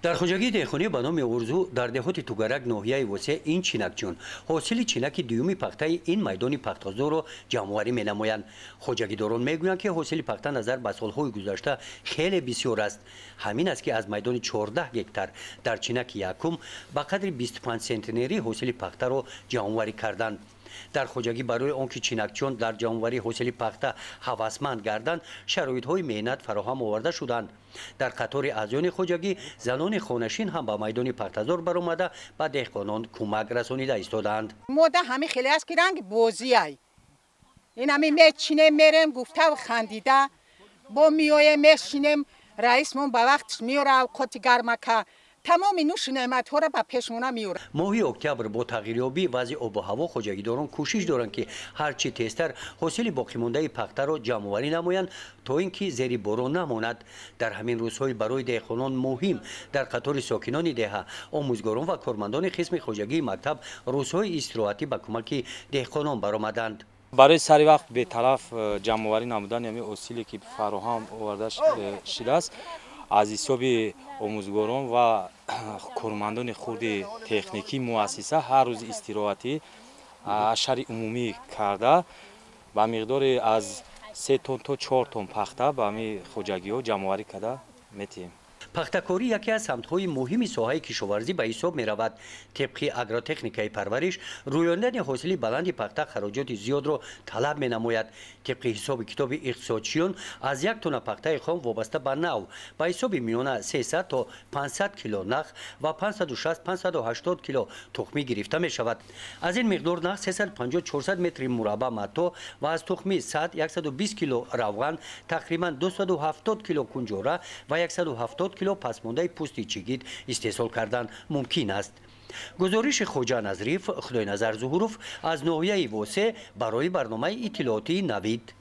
Дар хоҷагии деҳқонӣ ба номи Орзу дар деҳоти Тугарак, ноҳияи Восеъ, ин чинакчун ҳосили чинаки дуюми пахтаи ин майдони пахтазорро ҷамъоварӣ менамоянд. Хоҷагидорон мегӯянд, ки ҳосили пахта назар ба солҳои гузашта хеле бисёр аст. Ҳамин аст, ки аз майдони 14 гектар дар чинаки якум ба қадри 25 сентнерӣ ҳосили пахтаро ҷамъоварӣ карданд. Дар хоҷагӣ барои он ки чинакчиён дар ҷамъоварии ҳосили пахта ҳавасманд гарданд, шароитҳои меҳнат фароҳам оварда шуданд. Дар қатори аъзоёни хоҷагӣ занони хонашин ҳам ба майдони пахтазор баромада, ба деҳқонон кӯмак расонида истодаанд. Мода ҳами хеле аст, ки ранги бозиай. Ин ҳами мечинем, мерем, гуфтаву хандида бо меоем, мешинем. Раисмон ба вақтш меёра авқоти гармака, тамоми нӯшу неъматҳоро ба пешмона меорад. Моҳи октябр бо тағйирёбии вазъи обу ҳаво хоҷагидорон кӯшиш доранд, ки ҳарчи тезтар ҳосили боқимондаи пахтаро ҷамъоварӣ намоянд, то ин ки зери борон намонад. Дар ҳамин рӯзҳои барои деҳқонон муҳим дар қатори сокинони деҳа, омӯзгорон ва кормандони қисми хоҷагии мактаб рӯзҳои истироҳатӣ ба кӯмаки деҳқонон баромаданд. Барои сари вақт бетараф ҷамъоварӣ намудани ҳамин ҳосиле, ки фароҳам оварда шудааст, аз ҳисоби омӯзгорон ва кормандони хурди техникии муассиса ҳар рӯзи истироҳатӣ ашари умумӣ карда, ба миқдори аз 3 тонн то 4 тонн пахта ба ҳамин хоҷагиҳо ҷамъоварӣ карда метиҳем. Пахтакорӣ яке аз самтҳои муҳими соҳаи кишоварзӣ ба ҳисоб меравад. Тибқи агротехникаи парвариш, рӯёндани ҳосили баланди пахта хароҷоти зиёдро талаб менамояд. Тибқи ҳисоби китоби иқтисодчиён, аз 1 тонна пахтаи хом вобаста ба нав ба ҳисоби миёна 300 то 500 кило нах ва 560-580 кило тухмӣ гирифта мешавад. Аз ин миқдор нах 350-400 метри мураббаъ матоъ ва аз тухмӣ 100-120 кило равған, тақрибан 270 кило кунҷора ва 170 кило пасмондаи пӯсти чигит истеҳсол кардан мумкин аст. Гузориши Хоҷа Назриф, Худойназар Зуҳуров аз ноҳияи Восеъ барои барномаи иттилоотии «Навид».